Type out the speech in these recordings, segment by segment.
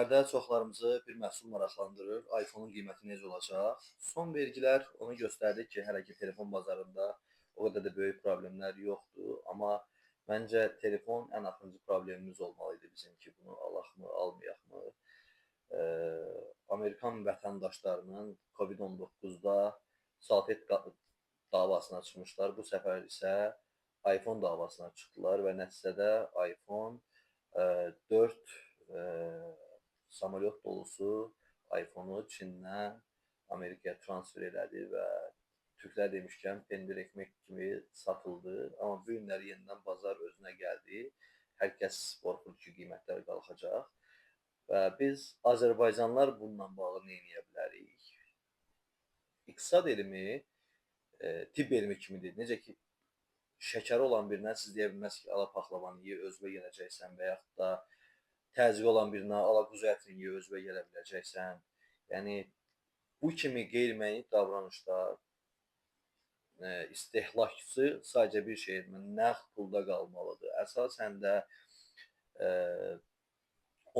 Günlərdə çoxlarımızı bir məhsul maraqlandırır. iPhone-un qiyməti necə olacaq? Son vergilər onu göstərdi ki, hələ ki telefon bazarında o qədər də böyük problemlər yoxdur. Amma məncə telefon ən axırıncı problemimiz olmalı idi bizim ki, bunu alaqmı, almayaqmı? Amerikan vətəndaşlarının COVID-19-da salfet davasına çıxmışlar. Bu səfər isə iPhone davasına çıxdılar və nəticədə iPhone 4 samolyot dolusu iPhone-u Çindən Amerikaya transfer elədi və türklər demişkən pendir ekmek kimi satıldı. Amma bu günlər yenidən bazar özünə gəldi. Hər kəs qorxur ki, qiymətlər qalxacaq. Və biz Azərbaycanlılar bununla bağlı nə edə bilərik? İqtisad elmi tibb elmi kimidir. Necə ki şəkəri olan birinə siz deyə bilməz ki, ala paxlavanı ye, özünə gələcəksən və yaxud da təzyiqi olan birinə ala quzu ətini ye, özünə gələ biləcəksən. Yəni bu kimi qeyri-müəyyən davranışlar istehlakçı sadəcə bir şey nəğd pulda qalmalıdır. Əsasən də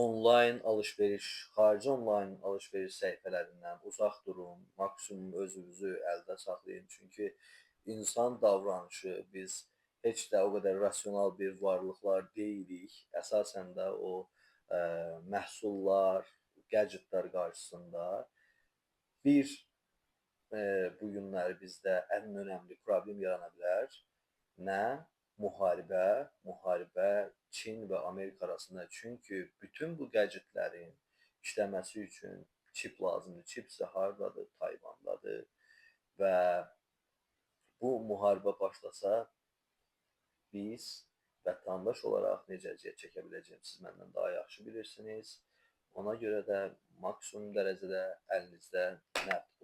onlayn alış-veriş, xarici onlayn alış-veriş səhifələrindən uzaq durun, maksimum özünüzü əldə saxlayın. Çünki insan davranışı biz heç də o qədər rasional bir varlıqlar deyilik. Əsasən də o məhsullar, gadgetlər qarşısında bir bu günləri bizdə ən önəmli problem yarana bilər. Nə? Müharibə, müharibə Çin və Amerika arasında. Çünki bütün bu gadgetlərin işləməsi üçün çip lazımdır. Çip isə hardadır? Tayvandadır və bu müharibə başlasa biz vətəndaş olaraq necə əziyyət çəkə biləcəyimizi siz məndən daha yaxşı bilirsiniz. Ona görə də maksimum dərəcədə əlinizdə nəqd